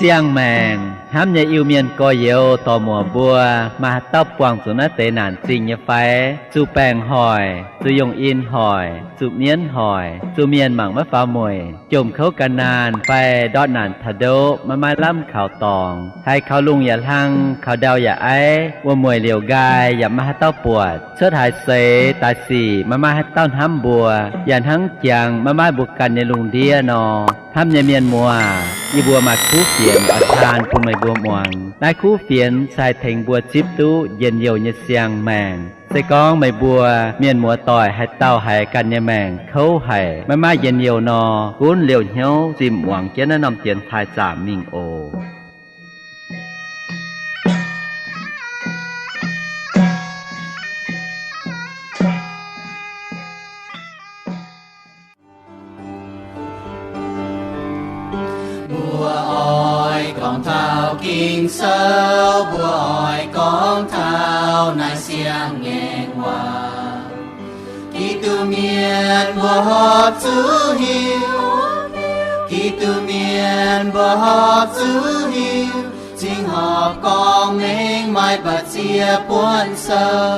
Siang-maengc hnamv nyei Iu-Mienh gorx-youz dorc-muoc mbuo, maaih haaix dauh buangh zuqc naaiv deix naanc zingh nyei fai? Zuqc baengc hoic, zuqc yungh in hoic, zuqc mienv hoic, zuqc mienh mangc maiv faaux mueic, jomc kouv ga'naanh fai ndortv naanc taux ndoqv maiv maaih lamh kaux dorngx, haiz kaux lungh yaac hlang, kaux ndau yaac aiv, wuom-mueic liouc nqaai yaac maiv maaih haaix dauh buatc, cuotv haaix seix daaih sic maiv maaih haaix dauh hnamv mbuo, yaac hnangv jangx maiv maaih mbuo ganh nyei lungh ndiev nor. Hnamv nyei mienh muoz, yie mbuo maaih kuv fienx oix taan bun meih mbuo muangx. Naaiv kuv fienx se haih tengx mbuo zipv duqv njien-youh nyei siang-maengc. Se gorngv meih mbuo mienh muoz-doic haaix dauh haiz ganh nyei maengc kouv haic, maiv maaih njien-youh nor, gunv liouh hnyouv zimh muangx jienv naaiv norm dienx taaih zaamc mingh oc. Mbuo oix gorngv taux Ging-Sou, mbuo oix gorngv taux naaiv siang-ngaengc waac. Giduc mienh mbuo horpc zuqc hiuv, Giduc mienh mbuo horpc zuqc hiuv, cingx horpc gorngv mengh maaih ba'ziex buonv sou.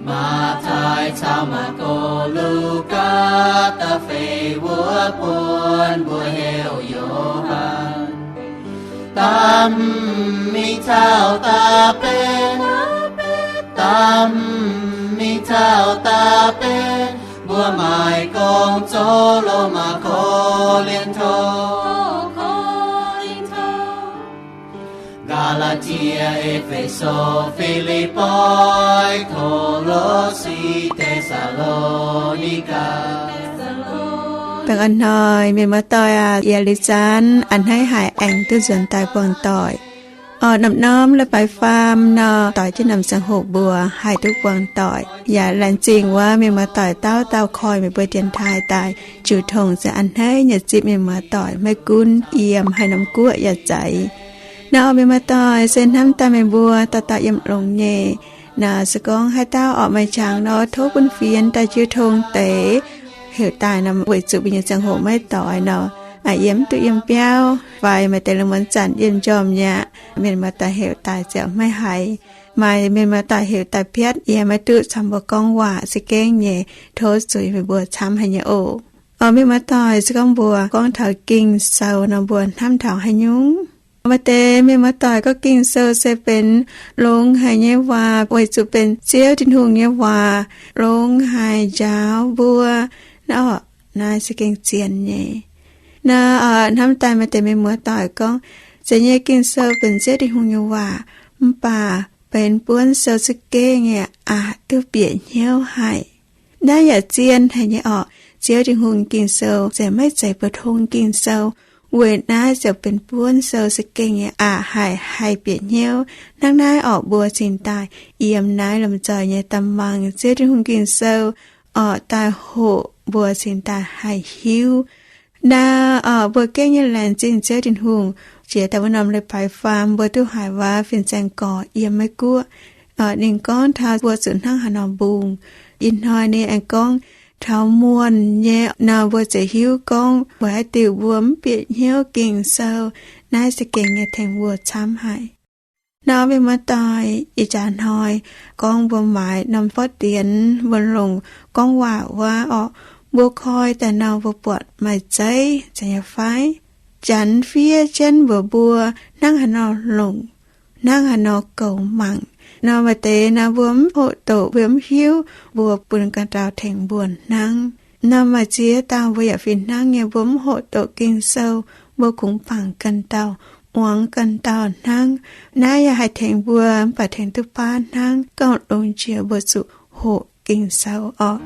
Matv^taai caux Maako, Lugaa, da'feix wuov buonv mbuo heuc Yo^han. Da'hmz mingh taux da'betv, da'hmz mingh taux da'betv, mbuo maaih gong zoux Lomaa, Ko^lin^to, Gaa^laa^tie, E^fe^so, Fi^lipv^poi, Ko^lo^si, Te^saa^lo^ni^gaa. Dongh a'hnoi mienh muoz-doic aac, yie Liuz Zaanv a'hneiv haic aengx duqv nzuonx daaih buangh doic. Orqc, norm-norm leiz-baaix faam nor, doix jienv norm ziangh hoc mbuo haih duqv buangh doic, yaac laengz zingh wuov mienh muoz-doic dauh dauh koi meih mbuo dienx taaih daaih jiu tong, se a'hneiv nyei zipv mienh muoz-doic maiv gunv yiem haaix norm guoqv yaac zeiz. Naaiv orqc, mienh muoz-doic, se hnamv daaih meih mbuo dauh dauh yiem longx nyei. Naaiv se gorngv haaix dauh orqc maaih qangx nor, tov bun fienx daaih jiu tong deix heuc daaih nor, weic zuqc mbuo nyei ziangh hoc maiv doix nor, yiem mv duqv yiem biauv fai maaih deix lungh muonz zanc yiem njormh nyei aqv, mienh muoz-doic heuc daaih ziouc maiv haiz. Maaih mienh muoz-doic heuc daaih piatv, yie maiv duqv caux mbuo gorngv waac, se gengh nyei tov zuiz meih mbuo camv haic nyei oc. Orqc, mienh muoz-doic, se gorngv mbuo gorngv taux Ging-Sou nor, mbuo hnamv taux haaix nyungc? Maaih deix mienh muoz-doic gorngv Ging-Sou se benx longx haic nyei waac, weic zuqc benx Ziouv Tin-Hungh nyei waac, longx haic njaaux mbuo. Naaiv orqc, naaiv se gengh zien nyei. Naaiv hnamv daaih maaih deix mienh muoz-doic gorngv, zeiz nyei, Ging-Sou benx Ziouv Tin-Hungh nyei waac, mv baac benx buonv sou za'gengh nyei aqc, duqv bieqc hnyouv haic. Naaiv yaac zien haic nyei orqc. Ziouv Tin-Hungh Ging-Sou se maiv zeiz mbuo tong Ging-Sou, weic naaiv ziouc benx buonv sou za'gengh nyei aqc haic, haih bieqc hnyouv. Hnangv naaiv orqc, mbuo cingx daaih yiem naaiv lomh nzoih nyei da'maangc Ziouv Tin-Hungh Ging-Sou orqc, daaih hoqc mbuo cingx daaih haih hiuv. Naaiv orqc, mbuo gengh nyei laengz zingh Ziouv Tin-Hungh, jiex daaih wuov norm leiz-baaix faam mbuo duqv haiz waac fin-saeng gorx yiem Meiv-Guoqv. Ninh gorngv taux mbuo zuqc hnangv haaix nor mbungh. Ih hnoi ninh aengx gorngv taux muonh nyei nor, mbuo ziouc hiuv gorngv mbuo haaix diuc mbuo mv bieqc hnyouv Ging-Sou. Naaiv se gengh nyei tengx mbuo camv haic. Naaiv mienh muoz-doic, ih jaax hnoi gorngv mbuo maaiz norm forv dienx mbuo longc gorngv waac wuov orqc, mbuo koi daaih nor mbuo buatc maaih zeiv zeiz nyei fai? Janx fiev jienv mbuox mbuo hnangv haaix nor longc, hnangv haaix nor goux mangc. Nor maaih deix nor mbuo mv hoqc doqc, mbuo mv hiuv, mbuo bun ganh dauh tengx mbuo hnangv. Nor maaih ziex dauh mbuo yaac fih hnangv nyei, mbuo mv hoqc doqc Ging-Sou, mbuo kungx bangc ganh dauh, muangx ganh dauh hnangv. Naaiv yaac haih tengx mbuo mv baac tengx duqv baav hnangv. Gauh longx jiex mbuo zuqc hoqc Ging-Sou orqc.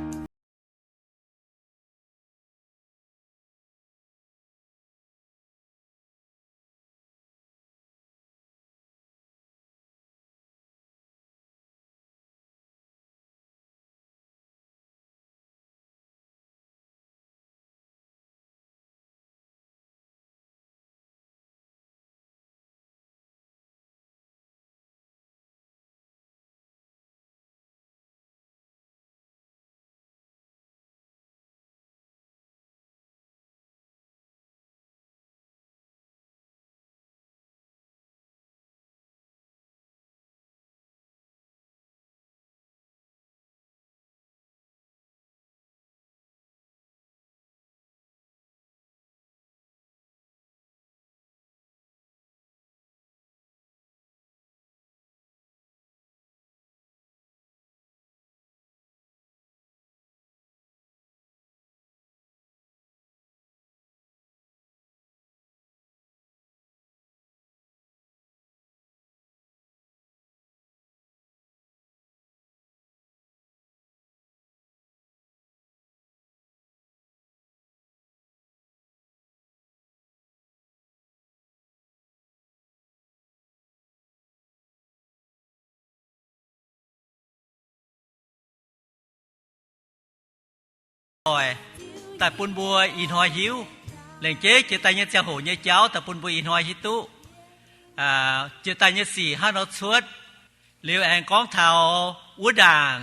doic daaih bun mbuo ih hnoi hiuv. Lengc jeiv jiex daaih nyei ziangh hoc nyei jauv daaih bun mbuo ih hnoi hiuv duqv jiex daaih nyei sic hnangv nor cuotv. Liuz aengx gorngv taux wuov ndaangc,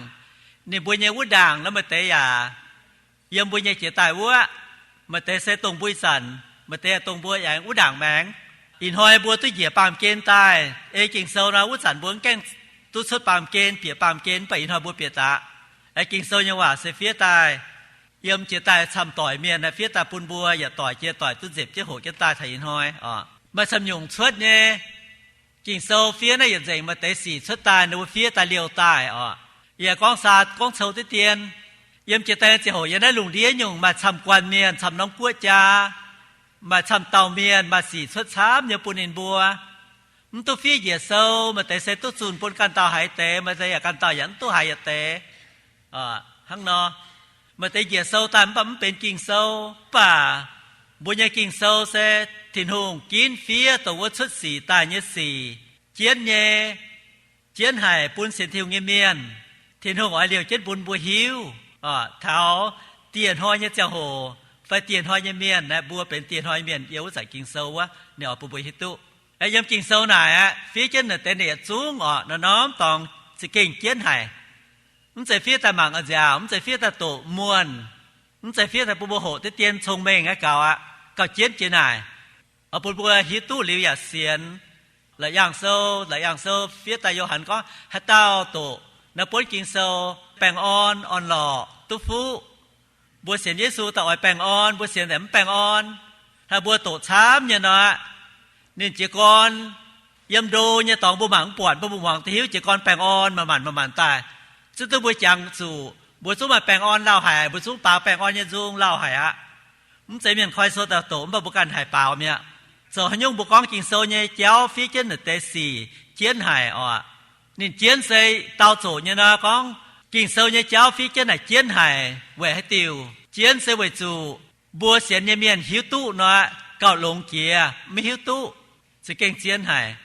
ninh mbuo nyei wuov ndaangc nor maaih deix yaac yiem mbuo nyei jiex daaih wuov. Maaih deix se dongh mbuo ih zanc, maaih deix dongh mbuo aengx wuov ndaangc maengx. Ih hnoi mbuo duqv njiec baamh gen daaih ei Ging-Sou nor, wuov zanc mbuo mv gaengh duqv cuotv baamh gen, bieqc baamh gen, mv baac ih hnoi mbuo bieqc daaih. Aeqv, Ging-Sou nyei waac se fiev daaih yiem jiex daaih camv doic mienh, fiev daaih bun mbuo yaac doic jiex doic duqv nzepc jienv hoqc jienv daaih taux ih hnoi oc. Maaih camv nyungc cuotv nyei. Ging-Sou fiev naaiv yietc nzengc maaih deix sic cuotv daaih, ninh mbuo fiev daaih liouh daaih oc. Yaac gorngv saa gorngv cou diqv dien, yiem jiex daaih ziangh hoc yiem naaiv lungh ndiev nyungc maaih camv guanh mienh, camv norm guoqv jaa, maaih camv dauh mienh maaih sic cuotv camv nyei bun ninh mbuo. Mv duqv fiev njiec sou, maaih deix se duqv zunh bun ganh dauh haiz deix, maaih deix yaac ganh dauh yaac mv duqv haiz yietc deix. Hnangv nor, maaih deix njiec sou daaih mv baac mv benx Ging-Sou, mv baac mbuo nyei Ging-Sou se Tin-Hungh ginv fiev dongh wuov cuotv sic daaih nyei sic, jienv nyei, jienv haic bun sienx Tin-Hungh nyei mienh. Tin-Hungh oix liouh jienv bun mbuo hiuv taux dieh hnoi nyei ziangh hoc fai dieh hnoi nyei mienh, mbuo benx dieh hnoi mienh yiem wuov zanc Ging-Sou wuov ninh oix bun mbuo hiuv duqv. Yiem Ging-Sou naaic aqv, fiev jienv naaic deix ninh yietc zungv oc, norm-norm dorngx za'gengh jienv haic. Mv zeiz fiev daaih mangc nziaauc, mv zeiz fiev daaih doqc muonh, mv zeiz fiev daaih bun mbuo hoqc diqv dien cong-mengh aqv, gaux aqv, gauh jienv jiex naaic. Oix bun mbuo hiuv duqv liuz yaac sienx. La'yangh sou, la'yangh sou fiev daaih Yo^han gorngv haaix dauh doqc naaiv buonv Ging-Sou baengh orn, orn-lorqc, duqv fuqv. Mbuo sienx Yesu daaih oix baengh orn, mbuo sienx daaih mv baengh orn. Hnangv mbuo doqc camv nyei nor, ninh jiez gorn yiem ndo nyei dorngx mbuo mangc mv buatc, mbuo mbuo muangx daaih hiuv jiez gorn baengh orn manc-manc manc-manc daaih. Zungv duqv mbuo jangx zuqc mbuo zungv maaih baengh orn lauh haic, mbuo zungv baaux baengh orn nyei nzung lauh haic aqv. Mv zeiz mienh koi sou daaih doqc, mv baac mbuo ganh haic baaux mi'aqv. Zoux haaix nyungc mbuo gorngv Ging-Sou nyei jauv fiev jienv naaic deix sic jienv haic oc. Ninh jienv se dau zoqc nyei nor gorngv Ging-Sou nyei jauv fiev jienv naaic jienv haic weic haaix diuc? Jienv se weic zuqc mbuo sienx nyei mienh hiuv duqv nor, gauh longx jiex, mv hiuv duqv za'gengh zien haic.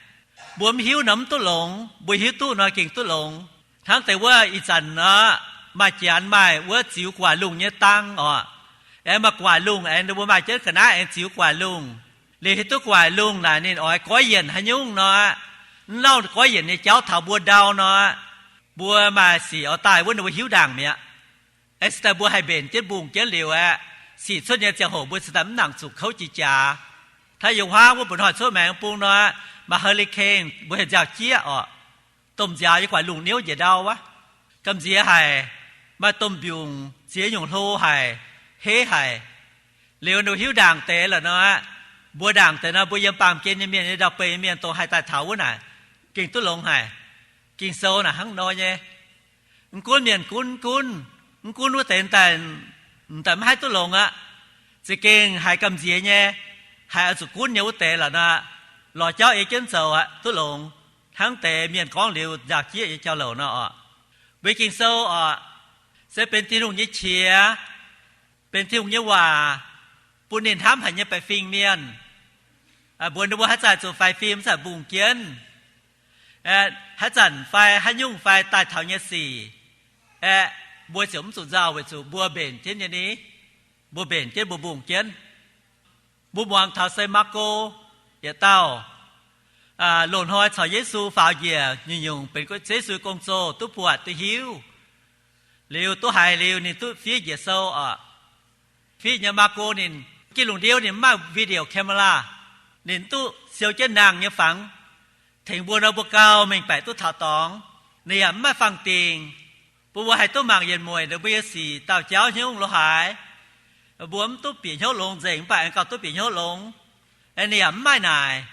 Mbuo mv hiuv nor mv duqv longx, mbuo hiuv duqv nor gengh duqv longx. Hnangv deix wuov ih zanc nor, maaih janx maaih wuov ziux gu'nguaaic lungh nyei dang oc. Aengx maaih gu'nguaaic lungh, aengx ninh mbuo maaih jienv ga'naaiv aengx ziux gu'nguaaic lungh. Liuz hiuv duqv gu'nguaaic lungh naaic ninh oix goiv yienc haaix nyungc nor, mv lauh goiv yienc nyei jauv taux mbuo ndau nor, mbuo maaih sic oix daaih wuov ninh mbuo hiuv ndaangc mi'aqv. Aengx se daaih mbuo haih mbenc jienv mbungh jienv liuz aeqv, sic cuotv nyei ziangh hoc mbuo se daaih mv nangc zuqc kouv jiex jaax. Hnangv yiem huaav wuov mba'hnoi cuotv maengx bung nor, maaih hurricane mbuo heuc nziaaux-jieqv oc. Domh nziaaux nyei gu'nguaaic lungh niouv njiec ndau wuov, gamh nziex haic, maaih domh mbiungc ziex nyungc hlo haic, heiv haic. Liuz ninh hiuv ndaangc deix lorqc nor, mbuo ndaangc deix nor, mbuo yiem baamh gen nyei mienh nyei ndau-beih nyei mienh dongh haih daaih taux wuov naaic, gengh duqv longx haic. Ging-Sou naaic hnangv nor nyei. Mv gunv mienh gunv mv gunv, mv gunv wuov deix daaih, daaih mv haih duqv longx aqv. Za'gengh haiz gamh nziex nyei, haiz oix zuqc gunv nyei wuov deix lorqc nor, lorz jauv ei jienv zoux aqv, duqv longx. Hnangv deix mienh gorngv liuz nziaaux-jieqv nyei jauv-louc nor oc. Mbuo Ging-Sou oc, se benx Tin-Hungh nyei qiex, benx Tin-Hungh nyei waac, bun ninh hnamv haic nyei baeqc fingx mienh. Mbuox ninh mbuo haaix zanc zuqc faix fim, haaix zanc mbungh jienv, haaix zanc fai haaix nyungc fai daaih taux nyei sic aeqv, mbuo ziouc mv zuqc nzauh weic zuqc mbuo mbenc jienv nyei ni. Mbuo mbenc jienv, mbuo mbungh jienv. Mbuo muangx taux se Maako yietc dauh loz-hnoi caux Yesu faaux njiec nyungc-nyungc benx Yesu gong-zoh duqv buatc duqv hiuv, liuz duqv haiz liuz ninh duqv fiev njiec sou oc. Fiev nyei Maako ninh, gih lungh ndiev ninh mv maaih video camera, ninh duqv siou jienv nangh nyei fangx. Tengx mbuo nor mbuo gauh mengh baeqc duqv taux dorngx. Ninh yaac mv maaih fangx dingc. Mbuo mbuo haih duqv mangc yietc mueic ninh mbuo nyei sic dauh jauv hnyouv lo haaix. Mbuo mv duqv bieqc hnyouv longx nzengc, mv baac aengx gauh duqv bieqc hnyouv longx. Ninh yaac mv maaih naaic.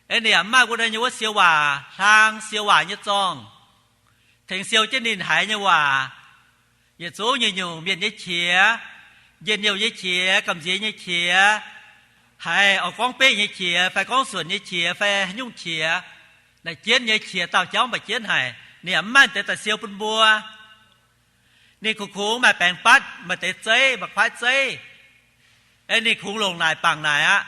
Ninh yaac mv maaih wuov nyei wuov siou waac hlang siou waac nyei zorngh tengx siou jienv ninh haiz nyei waac. Yietc zungv nyungc-nyungc mienh nyei qiex, njien-youh nyei qiex, gamh nziex nyei qiex, haiz oix gorngv beqv nyei qiex fai gorngv suonc nyei qiex fai haaix nyungc qiex, naaic jienv nyei qiex dauh jauv mv baac jienv haic. Ninh yaac mv maaih deix daaih siou bun mbuo. Ninh kungx-kungx maaih baengc batv, maaih deix zeiv, maaih kuaaiv zeiv. Aeqv, ninh kungx longc naaic bangc naaic aqv.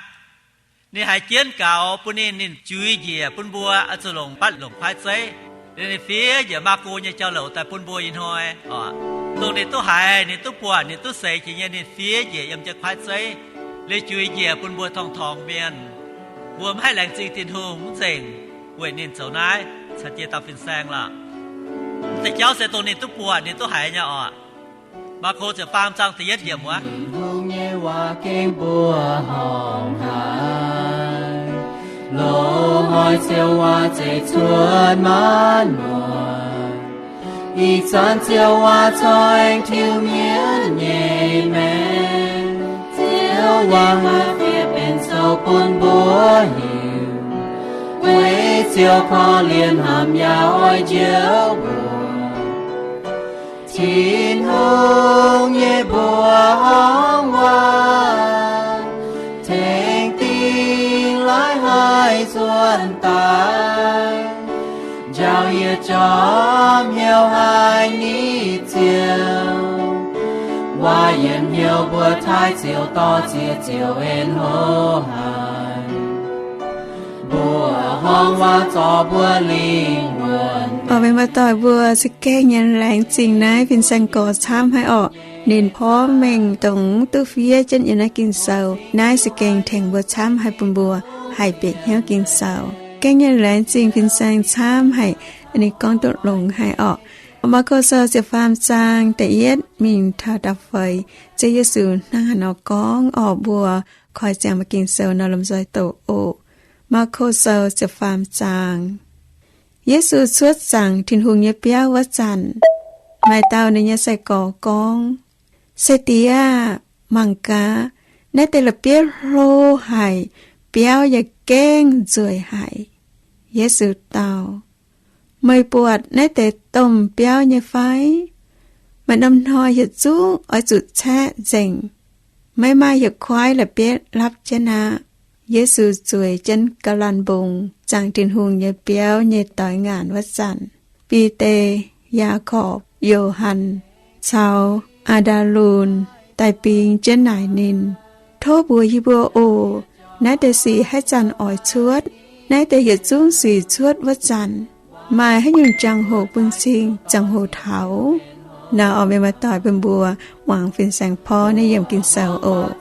Ninh haiz jienv gaux bun ninh, ninh juix njiec bun mbuo oix zuqc longc batv longc kuaaiv zeiv. Liuz ninh fiev njiec Maako nyei jauv-louc daaih bun mbuo ih hnoi oc. Dongh ninh duqv haiz, ninh duqv buatc, ninh duqv seix jiex nyei, ninh fiev njiec yiem jienv kuaaiv zeiv, liuz juix njiec bun mbuo torngv-torngv mienh. Mbuo maiv haih laengz zingh Tin-Hungh mv nzengc, weic ninh zoux naaiv caux jiex dauh fin-saeng lorqc. Deix jauv se dongh ninh duqv buatc, ninh duqv haiz nyei oc. Maako ziepc faam zaang da'yietv yiemc wuov. Tin-Hungh nyei waac gengh mbuoqc horngh haic, loz-hnoi Ziouv waac zeiz cuotv maanc muotc. Ih zanc Ziouv waac corc aengx tiux mienv nyei maengc. Ziouv waac maaih fiev benx sou bun mbuo hiuv. Weic Ziouv korv-lienh hnamv yaac oix njoux mbuo. Tin-Hungh nyei mbuoqc horngh waac tengx dingh laaix haih nzuonx daaih, njaaux yietc jorm hnyouv haic ni Ziouv. Waac yienc hnyouv mbuo taaih Ziouv, dorh ziex Ziouv en hlo haic. Mbuoqc horngh waac zorc mbuo lingh wuonh. Oc, mienh muoz-doic, mbuo za'gengh nyei laengz zingh naaiv fin-saeng gorx camv haic orqc. Ninh porv mengh dongh duqv fiev jienv yiem naaiv Ging-Sou. Naaiv za'gengh tengx mbuo camv haic bun mbuo haih bieqc hnyouv Ging-Sou. Gengh nyei laengz zingh fin-saeng camv haic, ninh gorngv duqv longx haic orqc. Maako Sou ziepc faam zaang da'yietv mingh taux da'feix, Ziouv Yesu hnangv haaix nor gorngv orqc, mbuo koi ziangx maaih Ging-Sou nor lomh nzoih doqc oc. Maako Sou ziepc faam zaang. Yesu cuotv zaangc Tin-Hungh nyei biauv wuov zanc, maaih dauh ninh nyei sai-gorx gorngv, Se-diex aah! Mangc gaax, naaiv deix la'bieiv hlo haic, biauv yaac gengh nzueic haic. Yesu dau, Meih buatc naaiv deix domh biauv nyei fai? Maaih norm hnoi yietc zungv oix zuqc caeqv nzengc. Maiv maaih yietc kuaaiv la'bieiv lapv jienv aqv. Yesu zueiz jienv ga'lan mbong zaangc Tin-Hungh nyei biauv nyei doix ngaanc wuov zanc, Bide, Yaagorpc, Yo^han caux Aa^ndaa^lun daaih bingx jienv naaic ninh, Tov mbuox yie mbuo oc. Naaiv deix sic haaix zanc oix cuotv? Naaiv deix yietc zungv sic cuotv wuov zanc, maaih haaix nyungc jangx-hoc bun cing ziangh hoc taux? Naaiv oix mienh muoz-doic bun mbuo muangx fin-saeng porv naaiv yiem Ging-Sou oc.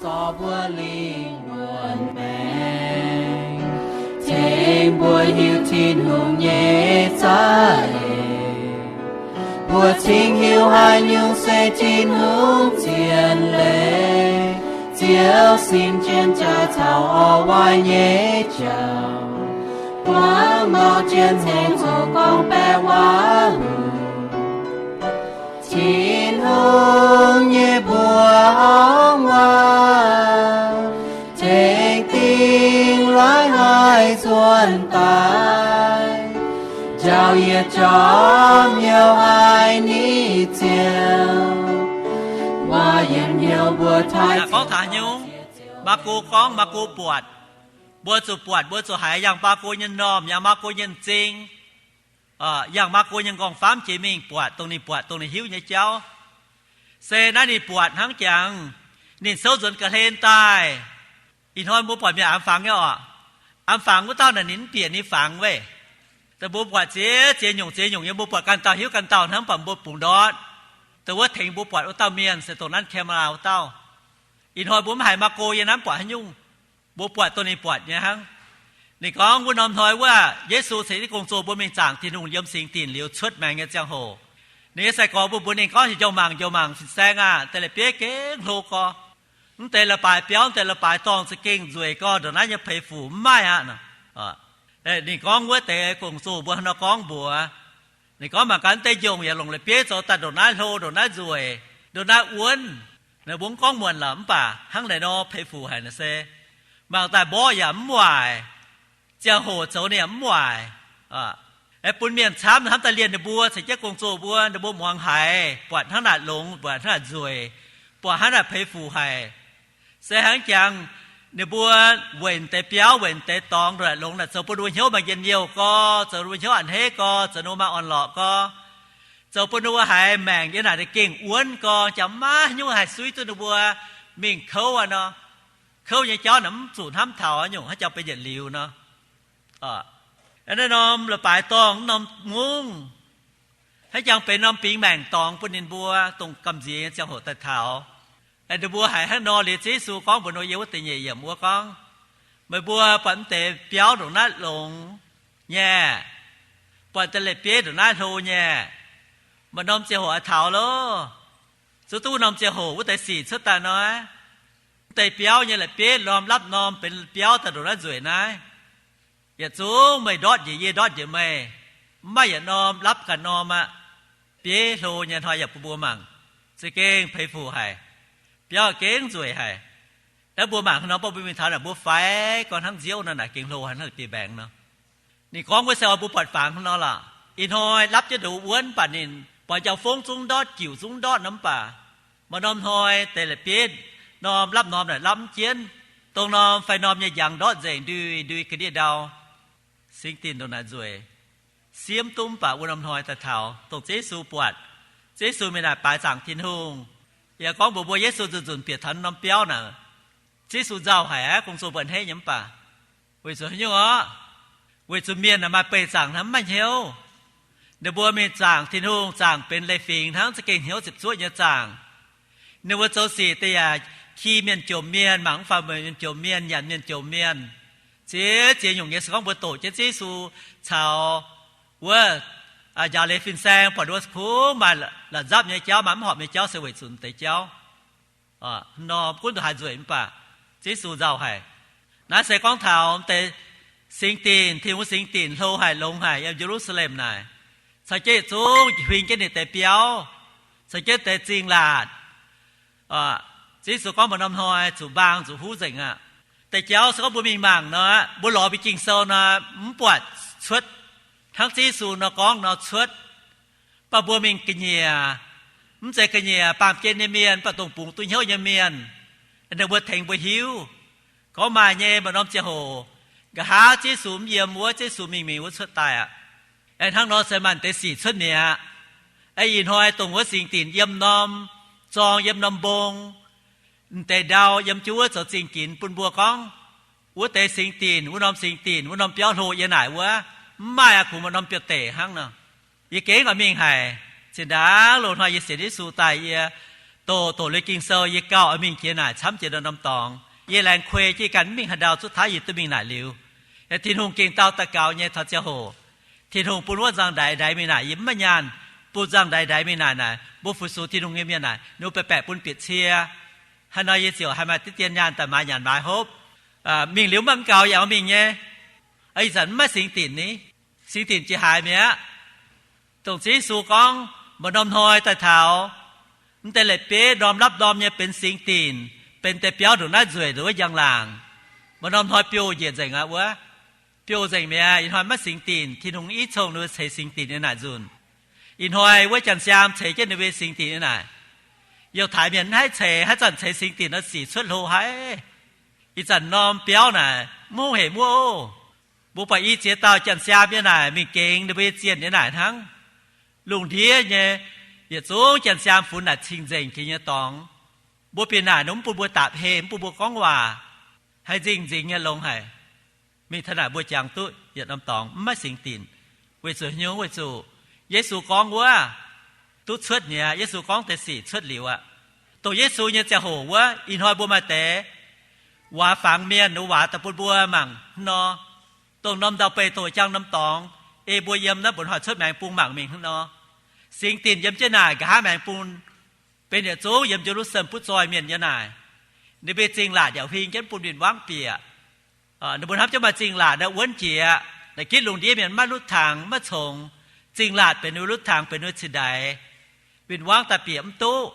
Tengx mbuo hiuv Tin-Hungh nyei za'eix. Mbuo cingx hiuv haaix nyungc se Tin-Hungh zien leiz. Ziouv sin jienv jaax caux orv waaic nyei jauv, buangv nor jienv ceng hoc gorngv baeqc waac-huc. Tin-Hungh nyei mbuoqc horngh waac tengx dingh laaix haih nzuonx daaih, njaaux yietc jorm hnyouv haic ni Ziouv. Waac yienc hnyouv mbuo taaih. Gorngv taux nyungc, Maako gorngv Maako buatc. Mbuo zuqc buatc, mbuo zuqc haiz yangh Maako nyei m'normh, yangh Maako nyei m'zing, yangh Maako nyei m'nqorngv-famv jiex mingh buatc dongh ninh buatc, dongh ninh hiuv nyei jauv. Se naaiv ninh buatc hnangv jangx, ninh souv nzuonx ga'hlen daaih. Ih hnoi mbuo buatc mienh an fangx nyei orqc? An fangx wuov dauh naaic ninh mv bieqc ninh fangx weic. Dongh mbuo buatc ziex ziex nyungc ziex nyungc nyei, mbuo buatc ganh dauh hiuv ganh dauh hnangv, mv baac mbuo bungx ndortv. Dongh wuov tengx mbuo buatc wuov dauh mienh se dongh nanv camera wuov dauh. Ih hnoi mbuo mv haiz Maako yie nanv buatc haaix nyungc. Mbuo buatc dongh ninh buatc nyei hnangv. Ninh gorngv wuov norm hnoi wuov Yesu ceix jienv gong-zoh mbuo mingh zaangc Tin-Hungh yiem singx dinc liuz cuotv maengx nyei ziangh hoc, ninh nyei sai-gorx mbuo mbuox ninh gorngv, Njou-mangc, njou-mangc, fin-saeng aah! Deix la'bieiv gengh hlo gorx. Mv deix leiz-baaix biauv, mv deix leiz-baaix dorngh za'gengh nzueic gorx, ndongc naaiv nyei peix fuc mv maaih aqv. Ninh gorngv wuov deix gong-zoh mbuo hnangv nor gorngv mbuox. Ninh gorngv mangc gaax, mv deix njongc yaac longc la'bieiv zoux daaih ndongc naaiv hlo, ndongc naaiv nzueic, ndongc naaiv wuonv. Ninh mbuo mv gorngv muonc lorqc, mv baac hnangv naaic nor peix fuc haic naaic se, mangc daaih mborqv yaac mv waaic, ziangh hoc zoux ninh yaac mv waaic. Bun mienh camv hnamv daaih lienh ninh mbuo, ceix jienv gong-zoh mbuo, ninh mbuo muangx haiz, buatc hnangv naaic longx, buatc hnangv naaic nzueic, buatc hnangv naaic peix fuc haic. Se hnangv jangx, ninh mbuo weic deix biauv, weic deix dorngx, ndongc naaic longx naaic zoux bun ninh mbuo hnyouv maaih njien-youh gorx, zoux ninh mbuo hnyouv a'hneiv gorx, zoux ninh mbuo maaih orn-lorqc gorx, zoux bun ninh mbuo haiz maengc yiem naaic deix gengh wuonv gorx, jangx maiv haaix nyungc haih suiv duqv ninh mbuo mingh kouv aqv nor. Kouv nyei jauv naaic mv zuqc hnamv taux nyungc haaix jauv benx yietc liuz nor. Naaiv norm leiz-baaix dorngh, norm mungv, A'jangx benx norm bingx maengc dorngx bun ninh mbuo, dongh gamh nziex nyei ziangh hoc daaih taux. Ninh mbuo haiz hnangv nor liuz, Yesu gorngv mbuox Noyaa wuov deix nyeic yiemc wuov gorngv, meih mbuo buatc mv deix biauv ndongc naaiv longx nyei, buatc deix leic-bieiv ndongc naaiv hlo nyei, maaih norm ziangh hoc oix taux loh. Zuov duqv wuov norm ziangh hoc wuov deix sic cuotv daaih nor, mv deix biauv nyei leic-bieiv norm lapv norm benx biauv daaih ndongc naaiv nzueic naaiv. Yietc zungv meih ndortv njiec yie, ndortv njiec meih, mv maaih yietc norm lapv ganh norm aqv. Bieiv hlo nyei hnoi yaac bun mbuo mangc, za'gengh peix fuc haic. Biauv gengh nzueic haic. Naaiv mbuo mangc hnangv nor, mbuo mingh taux naaic mbuo faix gorngv hnangv nziouv nor naaic gengh hlo haic, hnangv biei mbaengx nor. Ninh gorngv wuov se oix mbuo buatc fangx hnangv nor lorqc. Ih hnoi lapv jienv ndoqc wuonv, mv baac ninh buatc njau-fongv zungv ndortv, jiuc zungv ndortv nor, mv baac maaih norm hnoi deix leic-bieiv norm lapv norm naaic lapv mv jienv, dongh norm fai norm nyei njang ndortv nzengc, ndui ndui ga'ndiev ndau. Singx dinc ndongc naaic nzueic, siemv duqv. Mv baac wuov norm hnoi daaih taux, dongh Yesu buatc, Yesu mingh naaic baaix zaangc Tin-Hungh. Yaac gorngv mbuox mbuo, Yesu nzunc nzunc bieqc taux norm biauv naaic, Yesu nzauh haic aqv, gong-zoh mbuo a'hneiv nyei. Mv baac weic zuqc haaix nyungc orqv? Weic zuqc mienh naaic maaih beih zaangc hnangv, mv maaih hnyouv. Ninh mbuo mingh zaangc Tin-Hungh, zaangc benx leiz-fingx hnangv, za'gengh hnyouv ziepc zuoqv nyei zaangc. Ninh mbuo zoux sic deix yaac ki mienh jomc mienh, mangc mv faaux mienh jomc mienh, nyanc mienh jomc mienh. Ziex ziex nyungc nyei. Se gorngv mbuo doqc jienv Yesu caux wuov njaaux leiz fin-saeng, buatc ninh mbuo kungx maaih la'nzapv nyei jauv, maaih mv horpc nyei jauv, se weic zuqc deix jauv nor gunv nduqc haaix nzueic, mv baac Yesu nzauh haic. Naaiv se gorngv taux deix singx dinc, Tin-Hungh singx dinc hlo haic, longx haic, yiem Ye^lu^saa^lem naaic. Caux jienv yietc zungv huing jienv ninh deix biauv, caux jienv deix zingh laatc. Yesu gorngv maaih norm hnoi zuqc mbaang zuqc huv nzengc aqv. Deix jauv se gorngv mbuo mingh mangc nor, mbuo lorz mbuo Ging-Sou nor, mv buatc cuotv hnangv Yesu nor gorngv nor cuotv. Mv baac mbuo mingh ga'nyiec, mv zeiz ga'nyiec baamh gen nyei mienh, mv baac dongh bungx duqv hnyouv nyei mienh, ninh mbuo tengx mbuo hiuv. Gorngv maaih nyei, maaih norm ziangh hoc nqa'haav Yesu mv yiem wuov, Yesu mingh mingh wuov cuotv daaih aqv. Aengx hnangv nor se maaih deix sic cuotv mi'aqv. Ih hnoi dongh wuov singx dinc yiem norm zorng, yiem norm mbong, m'deix ndau yiem jienv wuov zoux zingh ginx bun mbuo gorngv, wuov deix singx dinc, wuov norm singx dinc, wuov norm biauv hlo yie naaic wuov, mv maaih aqv, kungx maaih norm biauv-deic hnangv nor. Yie gengh oix mingh haic. Zinh ndaangc loz-hnoi yie sienx Yesu daaih, yie doqc doqc liuz Ging-Sou, yie gauh oix mingh jiex naaic camv jiex norm-norm dorngx. Yie laengz kuei jienv ganh mv mingh haaix ndau, zuov taav yie duqv mingh naaic liuz. Yaac Tin-Hungh gengh dau daux gaux nyei taux ziangh hoc, Tin-Hungh bun wuov nzangv-ndaix ndaix mingh naaic, yie mv maaih nyaanh, bun nzangv-ndaix ndaix mingh naaic naaic, mbuo fu-sux Tin-Hungh nyei mienh naaic, ninh mbuo baeqc baeqc bun bieqc cie. Haaix nor yie ziouc haih maaih diqv dien nyaanh daaih maaiz nyanc maaiz hopv. Mingh liuz mv baac mv gaux yaac oix mingh nyei. Ih zanc mv maaih singx dinc ni, singx dinc jiex haaix mi'aqv. Dongh Yesu gorngv maaih norm hnoi daaih taux, mv deix leiz-beiv ndorm lapv ndorm nyei benx singx dinc, benx deix biauv ndongc naaiv nzueic ndongc wuov njang-laangc. Maaih norm hnoi biouv njiec nzengc aqv wuov. Biouv nzengc mi'aqv. Ih hnoi maiv singx dinc, Tin-Hungh i cong ninh mbuo ceix singx dinc nyei naaic nzunc. Ih hnoi wuov janx-siaam ceix jienv ninh mbuo singx dinc nyei naaic. Youh taaix mienh mv haih ceix, haaix zanc ceix singx dinc nor sic cuotv hlo haic. Ih zanc norm biauv naaic mv hungh hec muov oc. Mbuo buatc i ziex dauh janx-siaam nyei naaic mingh gengx ninh mbuo nyei zienh nyei naaic hnangv. Lungh ndiev nyei yietc zungv janx-siaam funx naaic cing-nzengc jiex nyei dorngx. Mbuo bieqc naaic ninh mv bun mbuo dapc heh, mv bun mbuo gorngv waac, haiz nzingh nzingx nyei longx haic. Mingh taux naaic mbuo jangx duqv yietc norm dorngx mv maaih singx dinc. Weic zuqc haaix nyungc? Weic zuqc Yesu gorngv wuov duqv cuotv mi'aqv. Yesu gorngv deix sic cuotv liuz aqv. Dongh Yesu nyei ziangh hoc wuov, ih hnoi mbuo maaih deix waac fangx mienh, waac daaih bun mbuo mangc hnangv nor. Dongh norm ndau-beih dongh jangx norm dorngx, ei mbuo yiem naaiv mbuoqc hnoi cuotv maengx bung mangc mingh hnangv nor. Singx dinc yiem jienv naaic, nqa'haav maengx bung benx yietc zungv yiem Ye^lu^saa^lem butv zoih mienh nyei naaic. Ninh mbuo zingh laatc yaac huing jienv bun win-wangv bieqc. Ninh mbuo hnamv jienv maaih zingh laatc naaic wuonv jiex, naaic gitv lungh ndiev mienh maiv lutv tangx maiv congx. Zingh laatc benx ninh mbuo lutv tangx, benx ninh mbuo cin-ndaix. Win-wangv daaih bieqc mv duqv.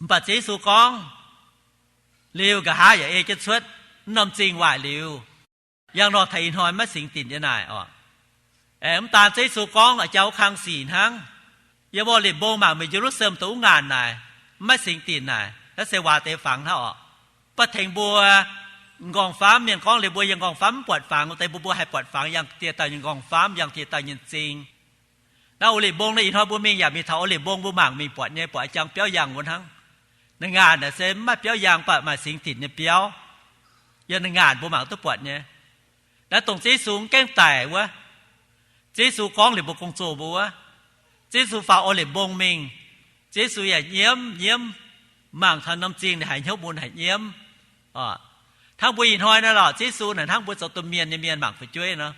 Mv baac Yesu gorngv, liuz nqa'haav yaac ei jienv cuotv mv norm zingh waaic liuz. Yangh nor taux ih hnoi maiv singx dinc nyei naaic oc. Aengx mv daan Yesu gorngv jauv kang sic hnangv. Yiem O^li^fc Mbong mangc mingh Ye^lu^saa^lem dongh wuov ngaanc naaic, maiv singx dinc naaic, naaiv se waac deix fangx hnangv oc. Mv baac tengx mbuo nqorngv-famv, mienh gorngv liuz mbuo yiem nqorngv-famv mv buatc fangx, deix mbuo mbuo haih buatc fangx yangh dieh dauh nyei nqorngv-famv, yangh dieh dauh nyei zingh. Naaiv O^li^fc Mbong naaiv ih hnoi mbuo mingh yaac mingh taux O^li^fc Mbong mbuo mangc mingh buatc nyei, buatc jangx biauv yangh wuov hnangv. Ninh ngaanc naaic se mv maaih biauv yangh, mv baac maaih singx dinc nyei biauv. Yiem ninh ngaanc mbuo mangc duqv buatc nyei. Naaiv dongh Yesu mv gaengh daic wuov. Yesu gorngv liuz mbuo gong-zoh mbuo wuov, Ziouv Yesu faaux Oliv Mbong mingh, Ziouv Yesu yaac nyiemv, nyiemv, mangc taux norm zingh ninh haiz hnyouv mun haic nyiemv. Hnangv mbuo ih hnoi naaiv lorqc, Ziouv Yesu naaic hnangv mbuo zoux domh mienh nyei mienh mangc fu'jueiv nor.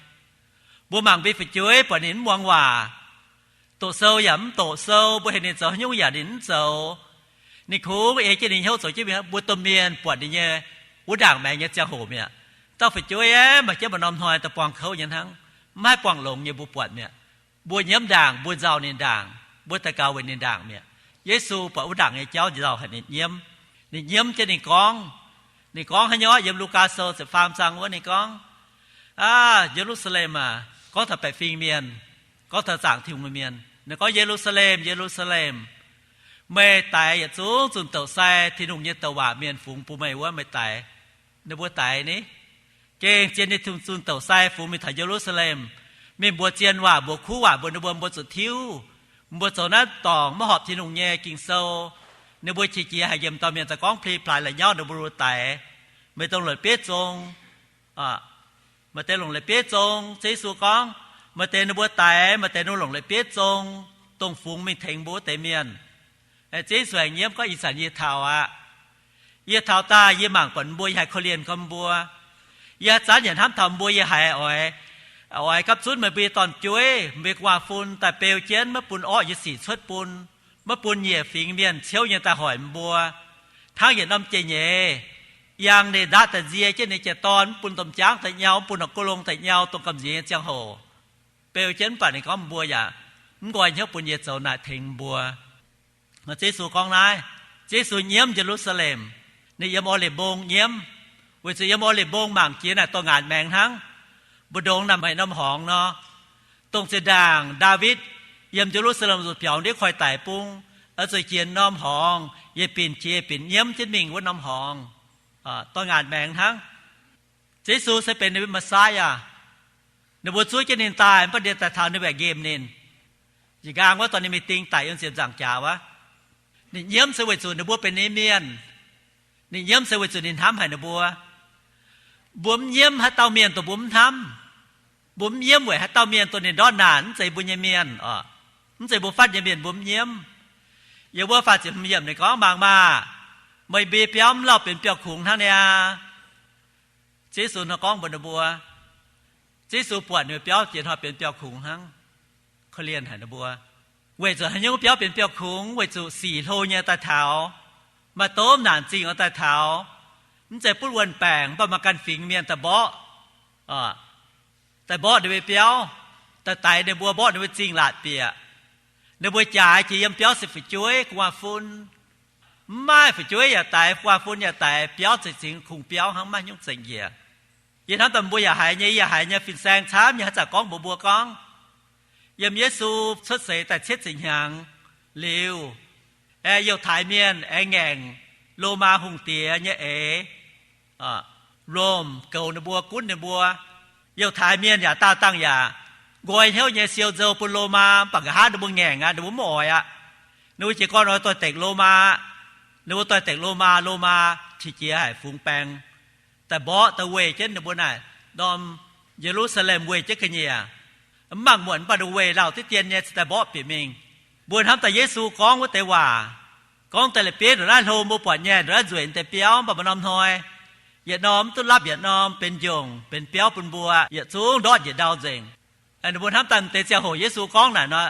Mbuo mangc mbuo fu'jueiv buatc ninh mv muangx waac, doqc sou yaac mv doqc sou, mbuo heuc ninh zoux haaix nyungc yaac ninh mv zoux. Ninh kungx ei jienv ninh hnyouv zoux jienv mingh. Mbuo domh mienh buatc ninh nyei wuov ndaangc maengx nyei ziangh hoc mi'aqv. Dauh fu'jueiv aeqv, maaih jienv maaih norm hnoi daaih buangh kouv nyei hnangv, mv haih buangh longx nyei mbuo buatc mi'aqv. Mbuo nyiemv ndaangc, mbuo nzauh ninh ndaangc, mbuo daux gaux weic ninh ndaangc mi'aqv. Yesu buatc wuov ndaangc nyei jauv nzauh haic ninh nyiemv. Ninh nyiemv jienv ninh gorngv, ninh gorngv haaix nyungc? Yiem Lugaa Sou ziepc faam zaang wuov ninh gorngv, Aav, Ye^lu^saa^lem aac, gorngv taux baeqc fingx mienh, gorngv taux zaangc Tin-Hungh nyei mienh, ninh gorngv, Ye^lu^saa^lem, Ye^lu^saa^lem, meih daix yietc zungv zunh doqc sai Tin-Hungh nyei douc waac mienh fungx bun meih wuov, meih daix, ninh mbuo daix ni, gengh zien nyei zunh doqc sai fungx mingh taux Ye^lu^saa^lem, mingh mbuox zien waac, mbuox kuv waac mbuox ninh mbuo, mbuo zuqc tiuv, mbuo zoux naaiv dorngc maiv horpc Tin-Hungh nyei Ging-Sou. Ninh mbuo qiex jiez haic, nqemh dauh mienh za'gorngv pli plaaix la'nyauv ninh mbuo daix. Meih dongh la'bieiv zong, maaih deix longc la'bieiv zong. Ziouv Yesu gorngv, maaih deix ninh mbuo daix, maaih deix ninh mbuo longc la'bieiv zong, dongh fungx mingh tengx mbuo wuov deix mienh. Ziouv Yesu aengx nyiemv gorngv, Ih zanc yie taux aqv. Yie taux daaih yie mangc buatc mbuo, yie haiz korv-lienh gormx mbuo. Yie haaix zanc yaac hnamv taux mbuo, yie haiz oix, oix gapv zunv meih mbuo nyei dorn-jueiv, mbuo nyei gu'nguaaz-fun daaih beu jienv, maiv bun orqv nyei sic cuotv bun, maiv bun nyiec fingx mienh ciouv nyei daaih hoic mbuo. Hnangv yietc norm jai-nyeiz, yangh ninh ndaatv daaih nzie jienv ninh jiex dorn, mv bun domh jaangv daaih nyau, mv bun norqc gouv long daaih nyau, dongh gamh nziex nyei ziangh hoc beu jienv, mv baac ninh gorngv mbuo yaac mv nqoi hnyouv bun yie zoux naaic tengx mbuo. Ziouv Yesu gorngv naaiv, Ziouv Yesu nyiemv Ye^lu^saa^lem. Ninh yiem Oliv Mbong nyiemv, weic zuqc yiem Oliv Mbong mangc jiex naaic dorh ngaatc maengx hnangv. Mbu'ndongx naaic maaih norm horngz nor. Dongh zinh ndaangc Ndaawitv yiem Ye^lu^saa^lem zuqc biaux ndiev koi daic bung, oix zuqc jiex norm horngz, yietc binc jiex yietc binc nyiemv jienv mingh wuov norm horngz, dorh ngaatc maengx hnangv. Ziouv Yesu se benx ninh mbuo Messiah. Ninh mbuo zuov jienv ninh daaih, mv baac ninh daaih taux ninh mbuo nqemh ninh. Njiec nqaang wuov dorh ninh mingh ding daic yiem ziepc nzaangc jaax wuov. Ninh nyiemv se weic zuqc ninh mbuo benx ninh mienh. Ninh nyiemv se weic zuqc ninh hnamv haic ninh mbuo. Mbuo mv nyiemv haaix dauh mienh dongh mbuo mv hnamv. Mbuo mv nyiemv weic haaix dauh mienh dongh ninh ndortv naanc mv zeiz mbuo nyei mienh oc, mv zeiz mbuo fatv nyei mienh, mbuo mv nyiemv. Yiem wuov faah ziepc hmz yiemc ninh gorngv, Mangc maah! Meih mbuo biauv mv lauh benx biauv-kungx hnangv niaa. Ziouv Yesu nor gorngv mbuox ninh mbuo, Ziouv Yesu buatc ninh mbuo biauv jiex hnoi benx biauv-kungx hnangv, korv-lienh haic ninh mbuo. Weic zuqc haaix nyungc biauv benx biauv-kungx? Weic zuqc sic hlo nyei daaih taux, maaih domh naanc zingh oix daaih taux, mv zeiz butv wuon-baengc, mv baac maaih ganh fingx mienh daaih mborqv, daaih mborqv ninh mbuo biauv, daaih daix ninh mbuo, mborqv ninh mbuo zingh laatc bieqc. Ninh mbuo jaaix jiex yiem biauv se fu'jueiv, gu'nguaaz-fun. Mv maaih fu'jueiv yaac daix, gu'nguaaz-fun yaac daix, biauv za'gengh kungx biauv hnangv, maiv haaix nyungc zengc njiec. Yie hnamv daaih mbuo yaac haiz nyei, yie yaac haiz nyei, fin-saeng camv nyei haaix zanc gorngv mbuox mbuo gorngv, yiem Yesu cuotv seix daaih cietv ziepc hnyangx liuz, aengx Yiutai Mienh aengx ngaengc Lomaa hungh diex nyei eix, Rome goux ninh mbuo, gunv ninh mbuo. Yiutai Mienh yaac daauh dangh yaac nqoi hnyouv nyei siou nzou bun Lomaa, mv baac nqa'haav ninh mbuo ngaengc aqv, ninh mbuo mv oix aqv. Ninh mbuo jiez gorn oix doix-dekc Lomaa. Ninh mbuo doix-dekc Lomaa, Lomaa qiex jiez haic, fungx baeng, daaih mborqv, daaih weih jienv ninh mbuo naaic norm Ye^lu^saa^lem, weih jienv ga'nyiec. Mv mangc muonc, mv baac ninh weih lauh diqv dien nyei cingx daaih mborqv bieqc mingh. Mbuo hnamv daaih Yesu gorngv wuov deix waac, gorngv daaih la'bieiv ndongc naaiv hlo mbuo buatc nyei, ndongc naaiv nzueic deix biauv, mv baac maaih norm hnoi yietc norm mv duqv lapv yietc norm, benx njongc benx biauv bun mbuo yietc zungv ndortv njiec ndau nzengc. Ninh mbuo hnamv daaih m'deix ziangh hoc Yesu gorngv naaic nor,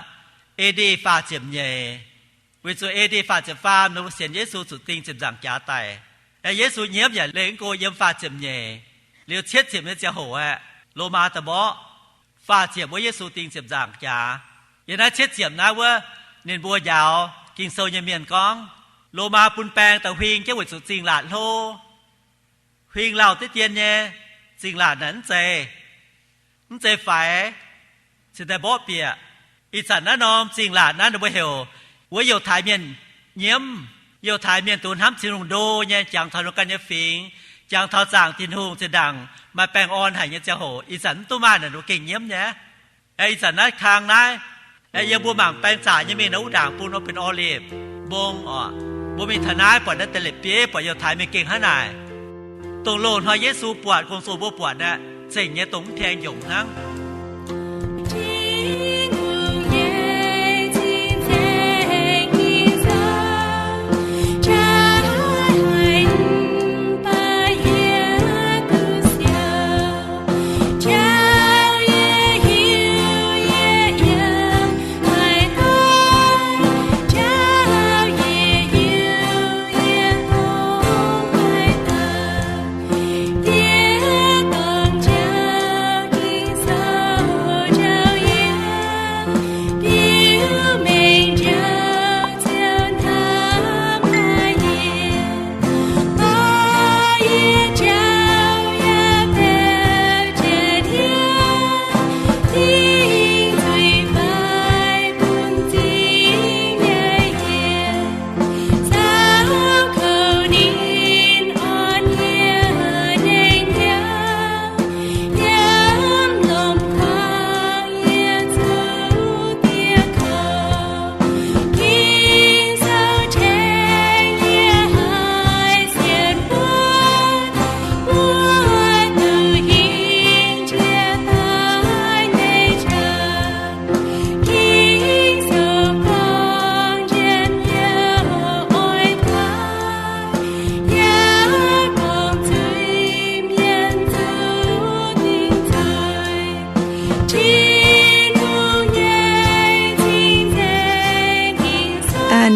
A.D. faah ziepc nyeic. Weic zuqc A.D. faah ziepc faam ninh mbuo sienx Yesu zuqc ding ziepc nzaangc jaax daic. Aeqv, Yesu nyiemv yaac leih mv go yiem faah ziepc nyeic, liuz cietv ziepc nyeic ziangh hoc aeqv, Lomaa daaih mborqv. Faah ziepc wuov Yesu ding ziepc nzaangc jaax. Yiem naaiv cietv ziepc naaiv wuov, ninh mbuo njaaux Ging-Sou nyei mienh gorngv, Lomaa bun baeng daaih huing jienv weic zuqc zingh laatc hlo. Huing lauh diqv dien nyei zingh laatc naaic mv zeiz, mv zeiz faix, cingx daaih mborqv bieqc. Ih zanc naaiv norm zingh laatc naaiv ninh mbuo heuc wuov Yiutai Mienh nyiemv. Yiutai Mienh dungx hnamv Tin-Hungh ndo nyei, jangx taux ninh ganh nyei fingx, jangx taux zaangc Tin-Hungh zinh ndaangc maaih baengh orn haic nyei ziangh hoc. Ih zanc mv duqv maaih naaic ninh mbuo gengh nyiemv nyei. Aeqv, ih zanc naaiv kang naaiv, aeqv, yiem mbuo mangc baeng zaqc nyei mingh naaiv wuov ndaangc bun wuov benx Olive Mbong oc. Mbuo mingh taux naaiv buatc naaiv deix la'bieiv, buatc Yiutai Mienh gengh hnangv naaic. Dongh loz-hnoi Yesu buatc, gong-zoh mbuo buatc aeqv, zengc nyei dongh mv pien nyungc hnangv.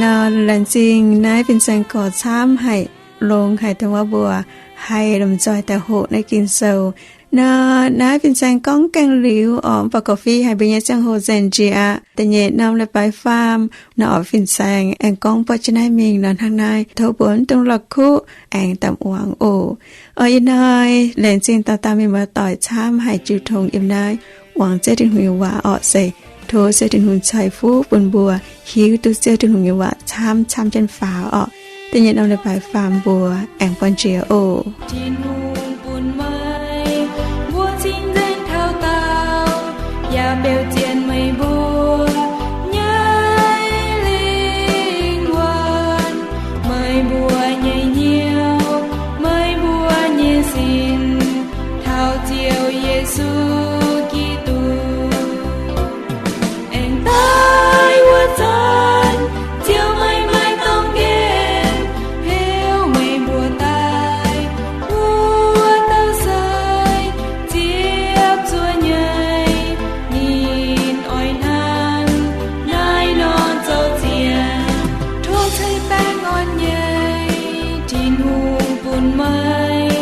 Nor laengz zingh naaiv fin-saeng gorx camv haic, longx haic dongh wuov mbuo haih lomh nzoih daaih hoqc naaiv Ging-Sou. Nor naaiv fin-saeng gorngv gaengh liuz oc, mv baac gorqv-fiev haiz mbuo nyei ziangh hoc nzengc njiec aqv. Da'nyeic norm leiz-baaix faam, naaiv orqc fin-saeng aengx gorngv buatc jienv naaiv mingh nor hnangv naaiv. Tov mbuo mv dungx lorh kuqv, aengx daaih muangx oc. Oc, ih hnoi laengz zingh dauh dauh mienh muoz-doic camv haic jiu tong yiem naaiv muangx Ziouv Tin-Hungh nyei waac orqc. Se tov Ziouv Tin-Hungh ceix fuqv bun mbuo hiuv duqv Ziouv Tin-Hungh nyei waac camv camv jienv faaux orqc. Da'nyeic norm leiz-baaix faam mbuo aengx buangh jiex oc. Tin-Hungh bun meih mbuo cing-nzengc taux daauh, yaac beu zien meih mbuo nyei lingh wuonh, meih mbuo nyei hnyouv, meih mbuo nyei sin, taux Ziouv Yesu Giduc aengx daaih wuov zanc, Ziouv meih maaih dorngx nqemh heuc meih mbuo daaih wuov dauh sai ziepc zuoqv nyei. Ninh oix hnangv naaiv nor zoux ziex, tov ceix baengh orn nyei. Tin-Hungh bun meih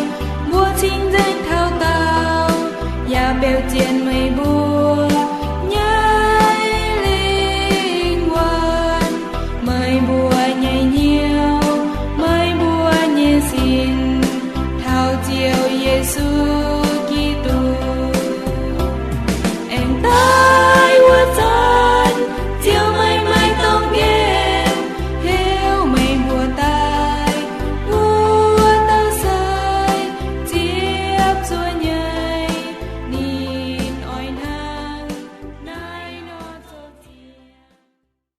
mbuo cing-nzengc taux daauh, yaac beu zien meih